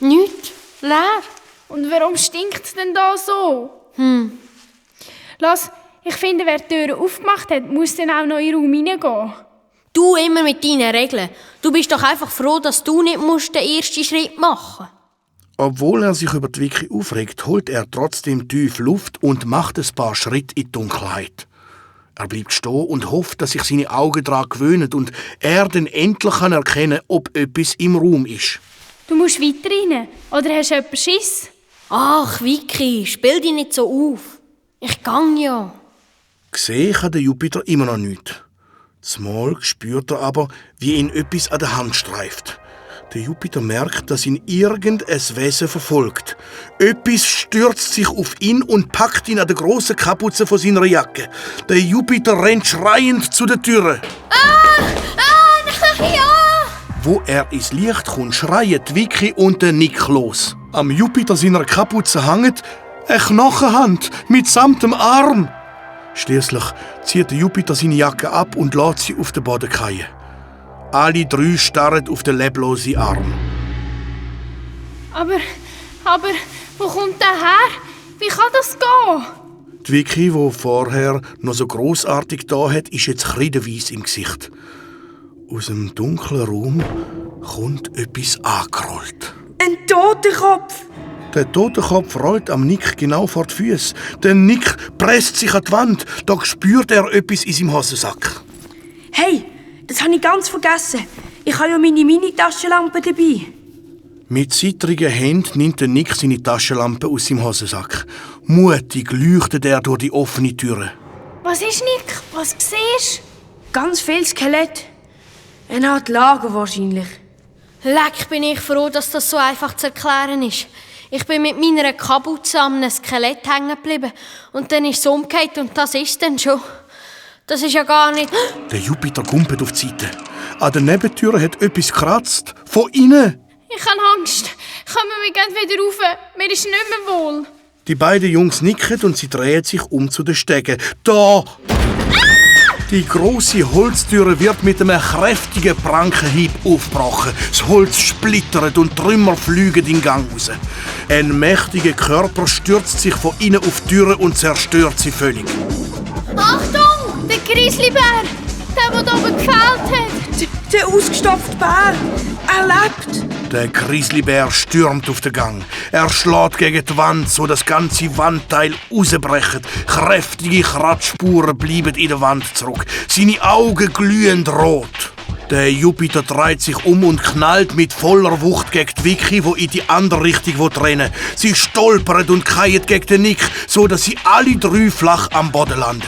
Nichts. Leer. Und warum stinkt es denn da so? Lass, ich finde, wer die Türe aufgemacht hat, muss dann auch noch in den Raum hineingehen. Du immer mit deinen Regeln. Du bist doch einfach froh, dass du nicht den ersten Schritt machen musst. Obwohl er sich über die Vicky aufregt, holt er trotzdem tief Luft und macht ein paar Schritte in die Dunkelheit. Er bleibt stehen und hofft, dass sich seine Augen daran gewöhnen und er dann endlich erkennen kann, ob etwas im Raum ist. Du musst weiter rein, oder hast du jemanden Schiss? Ach, Vicky, spiel dich nicht so auf. Ich gang ja. Sehen kann der Jupiter immer noch nichts. Zumal spürt er aber, wie ihn etwas an der Hand streift. Der Jupiter merkt, dass ihn irgendein Wesen verfolgt. Etwas stürzt sich auf ihn und packt ihn an der grossen Kapuze von seiner Jacke. Der Jupiter rennt schreiend zu der Tür. Nein, ja! Wo er ins Licht kommt, schreien die Vicky und der Nick los. Am Jupiter seiner Kapuze hängt eine Knochenhand mitsamt dem Arm. Schliesslich zieht der Jupiter seine Jacke ab und lässt sie auf den Boden fallen. Alle drei starren auf den leblosen Arm. Aber, wo kommt der her? Wie kann das gehen? Die Vicky, die vorher noch so grossartig da hat, ist jetzt kreideweiss im Gesicht. Aus dem dunklen Raum kommt etwas angerollt. Ein Totenkopf! Der Totenkopf rollt am Nick genau vor die Füße. Der Nick presst sich an die Wand. Da spürt er etwas in seinem Hosensack. Hey, das habe ich ganz vergessen. Ich habe ja meine Mini-Taschenlampe dabei. Mit zittrigen Händen nimmt der Nick seine Taschenlampe aus seinem Hosensack. Mutig leuchtet er durch die offene Tür. Was ist, Nick? Was siehst Ganz viel Skelett. Eine Art Lager wahrscheinlich. Leck, bin ich froh, dass das so einfach zu erklären ist. Ich bin mit meiner Kapuze an einem Skelett hängen geblieben. Und dann ist es umgekehrt und das ist dann schon. Das ist ja gar nicht... Der Jupiter gumpelt auf die Seite. An der Nebentür hat etwas gekratzt. Von innen. Ich habe Angst. Kommen wir gehen wieder rauf. Mir ist nicht mehr wohl. Die beiden Jungs nicken und sie drehen sich um zu den Stegen. Da! Die grosse Holztüre wird mit einem kräftigen Prankenhieb aufgebrochen. Das Holz splittert und Trümmer fliegen in den Gang raus. Ein mächtiger Körper stürzt sich von innen auf die Türe und zerstört sie völlig. Achtung! Der Grizzlybär! Der da oben gefällt hat! Der ausgestopfte Bär! Er lebt! Der Grizzlybär stürmt auf den Gang. Er schlägt gegen die Wand, so das ganze Wandteil rausbrechen. Kräftige Kratzspuren bleiben in der Wand zurück. Seine Augen glühend rot. Der Jupiter dreht sich um und knallt mit voller Wucht gegen die Vicky, die in die andere Richtung rennen will. Sie stolpert und fallen gegen den Nick, so dass sie alle drei flach am Boden landen.